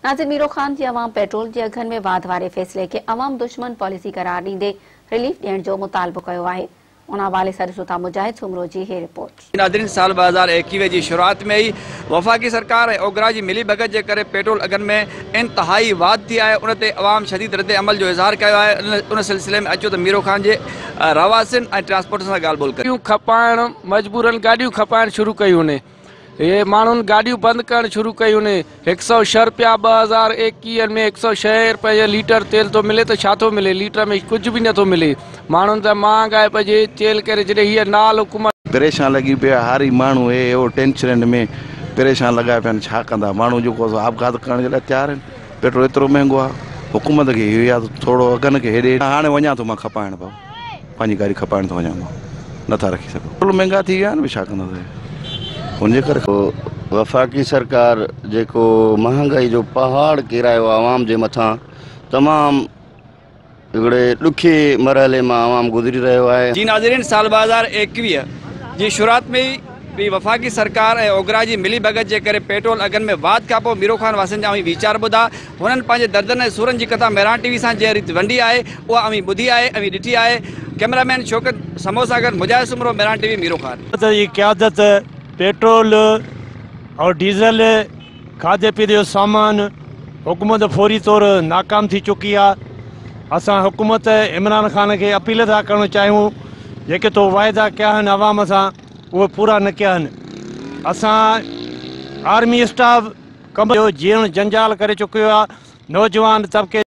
ناظرين ميرو خان جي عوام پيٽرول جي اگهن ۾ واڌ واري فيصلي کي عوام دشمن پاليسي قرار ڏيندي رليف ڏيڻ جو مطالبو ڪيو آهي. ان حوالي سان ڏسو ٿا مجاهد سومرو جي هي رپورٽ. ناظرين سال 2021 جي شروعات ۾ ئي وفاقي سرڪار ۽ اوگرا جي ملي ڀڳت جي ڪري پيٽرول اگهن ۾ انتهائي واڌ ٿي آهي ان تي عوام شديد رد عمل جو اظهار ڪيو آهي ان سلسلي ۾ اچو ته ميرو خان جي رهواسين ۽ ٽرانسپورٽرن سان ڳالهه ٻولهه ڪريون. گاڏيون کپائڻ مجبورن گاڏيون کپائڻ شروع ڪيون ني. هي ماڻهن گاڏيون بند ڪرڻ شروع ڪيون ني. 106 رپيا 2021 ۾ 106 رپئي ليٽر تيل ٿو ملي ته ڇا ٿو ملي ليٽر ۾ ڪجهه به نٿو ملي ماڻهن ته مهانگائي پنهنجي چيل ڪري ڇڏي هيء نال حڪومت. پريشان لڳي پيا هاري ماڻهو هي اهو ٽينشنن ۾ پريشان لڳا پيا آهن ڇا ڪندا ماڻهو جيڪو سو آپگهات ڪرڻ جي لاء تيار آهن پيٽرول ايترو مهنگو آهي حڪومت کي اهو يا ته ٿورو اگهن کي هيڏي هاڻي وڃان ٿو مان کپائڻ ڀائو. پنهنجي گاڏي کپائڻ ٿو وڃان مان نٿا رکي سگهون پيٽرول مهنگا ٿي ويا آهن ڇا ڪنداسين ان جي ڪري. وفاقي سرڪار جيڪو مهانگائي جو پهاڙ ڪيرايو عوام جي مٿان تمام هڪڙي ڏکي مرحلي مان عوام گذري رهيو آهي. جي ناظرين سال 2021 جي شروعات ۾ ئي به وفاقي سرڪار ۽ اوگرا جي ملي ڀڳت جي ڪري پيٽرول اگهن ۾ واڌ کانپوء ميرو خان واسين جا اوهين ويچار ٻڌا. هنن پنهنجي دردن ۽ سورن جي ڪٿا مهراڻ ٽي وي سان جنهن ريت ونڊي آهي اها اوهين ٻڌي آهي اوهين ڏٺي آهي. ڪئميرا مين شوڪت سمو سان گڏ مجاهد سومرو مهراڻ ٽي وي ميرو خان. جي قيادت پيٽرول اور ڊيزل کاڌي پيتي جو سامان حڪومت فوري طور ناڪام ٿي چڪي آ اسان حڪومت عمران خان کي اپيل ٿا ڪرڻ چاهيون جيڪي تو واعدا ڪيا آهن عوام سان اهي پورا نه ڪيا آهن اسان آرمي اسٽاف ڪم جو جيئڻ جنجال ڪري چڪيو آ نوجوان طبقي.